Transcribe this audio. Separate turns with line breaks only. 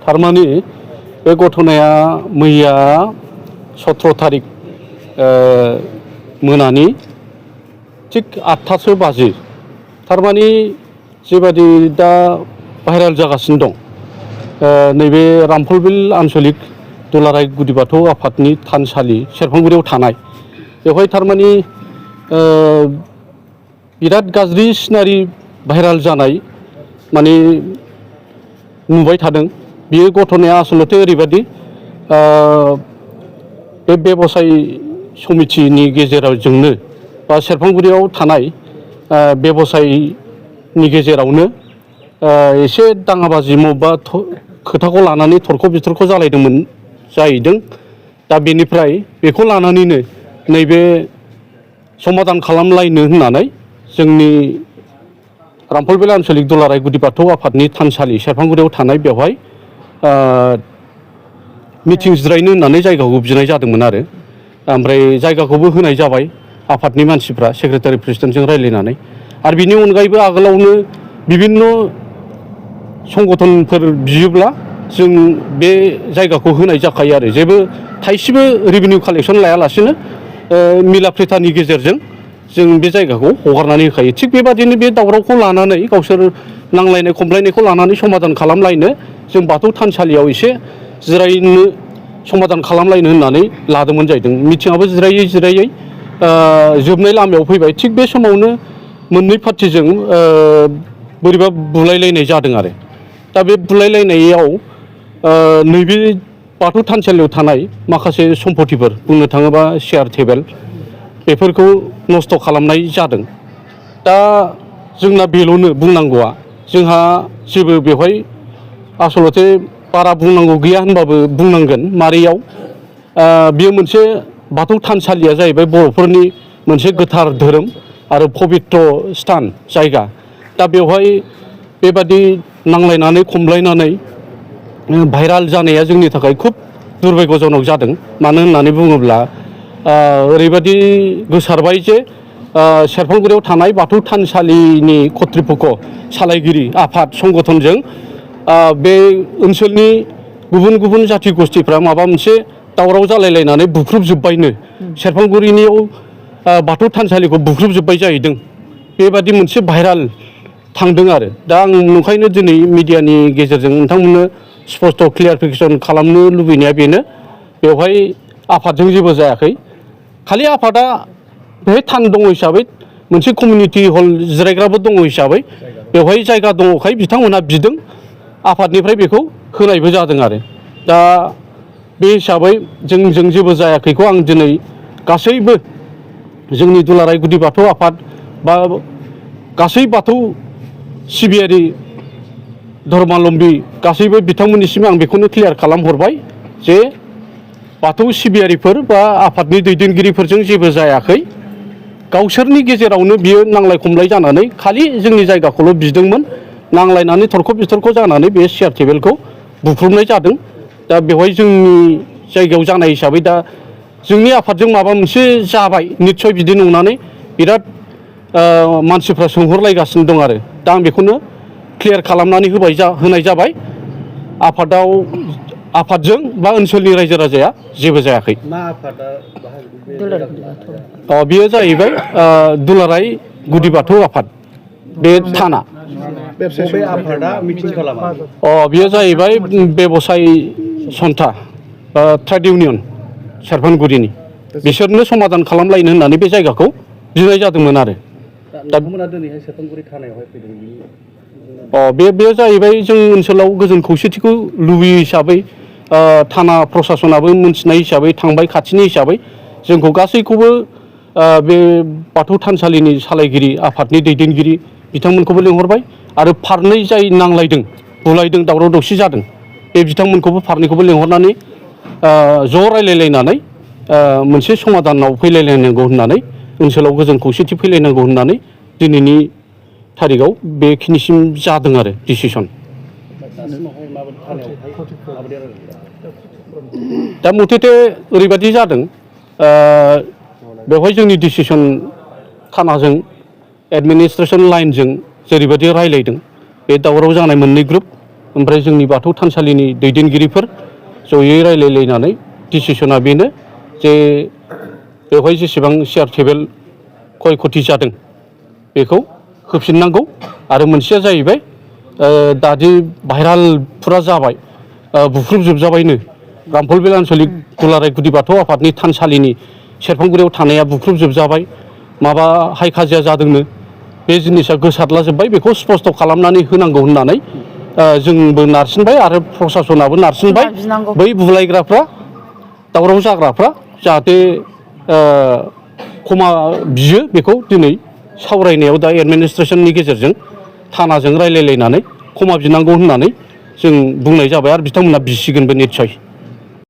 थारमाने बे घटनाया मैया 17 तारिख मोनानि थिग 8टासो बाजि थारमाने जेबादि दा भाइराल जागासिनो दं नैबे रामफलबिल आन्चलिक दुलाराय गुदि बाथौ आफादनि थानसालि सेरफांगुरियाव थानाय बेवहाय थारमाने बिराद गाज्रि सिनारि भाइराल जानाय माने नुबाय थादों बियो घटनाया आसलते ओरैबादि बे बेबसाय समितिनि गेजेराव जोंनो बा सेरफांगुरियाव थानाय बेबसायनि गेजेरावनो एसे दाङाबाजि मबा खोथाखौ लानानै थरख बिथरख जालायदोंमोन जाहैदों दा बेनिफ्राय बेखौ लानानैनो नैबे समाधान खालामलायनो होननानै जोंनि रामफलबिल आन्चलिक दुलाराय गुदि बाथौ आफादनि थानसालि सेरफांगुरियाव थानाय बेवहाय मिटिं जिरायनो होननानै जायगाखौ बिनाय जादोंमोन आरो ओमफ्राय जायगाखौबो होनाय जाबाय आफादनि मानसिफ्रा सेक्रेटारि प्रेसिडेन्टजों रायज्लायनानै आरो बिनि अनगायैबो आगोलावनो बिभिन्न संगठनफोर बियोब्ला जों बे जायगाखौ होनाय जाखायो आरो जेबो थाइसेबो रेभिनिउ कालेक्सन लायालासेनो मिलाप्रिटानि गेजेरजों जों बे जायगाखौ हगारनानै होखायो थिग बेबादिनो बे दावरावखौ लानानै गावसोर नांलायनाय खमलायनायखौ लानानै समाधान खालामलायनो जों बाथौ थानसालियाव एसे जिरायनो समाधान खालामलायनो होननानै लादोंमोन जाहैदों मिटिंआबो जिरायै जोबनाय लामायाव फैबाय थिग बे समावनो मोननै पार्टिजों बोरैबा बुलायलायनाय जादों आरो दा बे बुलायलायनायाव नैबे बाथौ थानसालियाव थानाय माखासे सम्पतिफोर बुंनो थाङोबा चेयार टेबोल बेफोरखौ नस्थ' खालामनाय जादों दा जोंना बेल'नो बुंनांगौआ जोंहा जेबो बेवहाय आसलते बारा बुंनांगौ गैया होनबाबो बुंनांगोन मारैयाव बेयो मोनसे बाथौ थानसालिया जाहैबाय बर'फोरनि मोनसे गोथार धोरोम आरो पबित्र स्थान जायगा दा बेवहाय बेबादि नांलायनानै खमलायनानै भाइराल जानाया जोंनि थाखाय खुब दुर्भाग्यजनक जादों मानो होननानै बुङोब्ला ओरैबादि गोसारबाय जे सेरफांगुरियाव थानाय बाथौ थानसालिनि कत्रिपक्ष सालायगिरि आफाद संगठनजों बे ओनसोलनि गुबुन गुबुन जाथि गस्थिफ्रा माबा मोनसे दावराव जालायलायनानै बुख्रुबजोब्बायनो सेरफांगुरिनियाव बाथौ थानसालिखौ बुख्रुबजोब्बाय जाहैदों बेबादि मोनसे भाइराल थांदों आरो दा आं नंखायनो दिनै मिडियानि गेजेरजों नोंथांमोननो स्पष्ट क्लियारिफिकेसन खालामनो लुबैनाया बेनो बेवहाय आफादजों जेबो जायाखै खालि आफादा बेहाय थान दङ हिसाबै मोनसे कमिउनिटि हल जिरायग्राबो दङ हिसाबै बेवहाय जायगा दङखाय बिथांमोनहा बिदों आफादनिफ्राय बेखौ होनायबो जादों आरो दा बे हिसाबै जोंजों जेबो जायाखैखौ आं दिनै गासैबो जोंनि दुलाराय गुदि बाथौ आफाद बा गासै बाथौ सिबियारि धर्मालम्बी गासैबो बिथांमोननिसिम आं बेखौनो क्लियार खालामहरबाय जे बाथौ सिबियारिफोर बा आफादनि दैदेनगिरिफोरजों जेबो जायाखै गावसोरनि गेजेरावनो बियो नांलाय खमलाय जानानै खालि जोंनि जायगाखौल' बिदोंमोन नांलायनानै थरख बिथरख जानानै बे चेयार टेबोलखौ बुख्रुबनाय जादों दा बेवहाय जोंनि जायगायाव जानाय हिसाबै दा जोंनि आफादजों माबा मोनसे जाबाय निस्सय बिदि नंनानै बिराद मानसिफ्रा सोंहरलायगासिनो दं आरो दा आं बेखौनो क्लियार खालामनानै होनाय जाबाय आफादजों बा ओनसोलनि रायजो राजाया जेबो जायाखै बेयो जाहैबाय दुलाराय गुदि बाथौ आफाद बे थाना बेयो जाहैबाय बेबसाय सन्था ट्रेड इउनियन सेरफांगुरिनि बिसोरनो समाधान खालामलायनो होननानै बे जायगाखौ बिनाय जादोंमोन आरो दा बे जाहैबाय जों ओनसोलाव गोजोन खौसेथिखौ लुबैयो हिसाबै थाना प्रसासनाबो मोनथिनाय हिसाबै थांबाय खाथिनि हिसाबै जोंखौ गासैखौबो बे बाथौ थानसालिनि सालायगिरि आफादनि दैदेनगिरि बिथांमोनखौबो लिंहरबाय आरो फारनै जाय नांलायदों बुलायदों दावराव दावसि जादों बे बिथांमोनखौबो फारनैखौबो लिंहरनानै ज' रायलायलायनानै मोनसे समाधानाव फैलायलायनांगौ होननानै ओनसोलाव गोजोन खौसेथि फैलायनांगौ होननानै दिनैनि थारिखआव बेखिनिसिम जादों आरो डिसिसन दा मथेथे ओरैबादि जादों बेवहाय जोंनि डिसिसन थानाजों एडमिनिस्ट्रेसन लाइनजों जेरैबायदि रायलायदों बे दावराव जानाय मोननै ग्रुप ओमफ्राय जोंनि बाथौ थानसालिनि दैदेनगिरिफोर जयै रायलायलायनानै डिसिसना बेनो जे बेवहाय जेसेबां चेयार टेबोल खय खथि जादों बेखौ होफिननांगौ आरो मोनसेया जाहैबाय दादि भाइराल फुरा जाबाय बुख्रुबजोबजाबायनो रामफलबिल आन्सलिक दुलाराय गुदि बाथौ आफादनि थानसालिनि सेरफांगुरियाव थानाया बुख्रुबजोबजाबाय माबा हाय खाजिया जादोंनो बे जिनिसा गोसारलाजोब्बाय बेखौ स्पस्त' खालामनानै होनांगौ होननानै जोंबो नारसिनबाय आरो प्रसासनाबो नारसिनबाय बै बुलायग्राफ्रा दावराव जाग्राफ्रा जाहाथे क्षमा बियो बेखौ दिनै सावरायनायाव दा एडमिनिस्ट्रेसननि गेजेरजों थानाजों रायलायलायनानै क्षमा बिनांगौ होननानै जों बुंनाय जाबाय आरो बिथांमोनहा बिसिगोनबो निस्सय।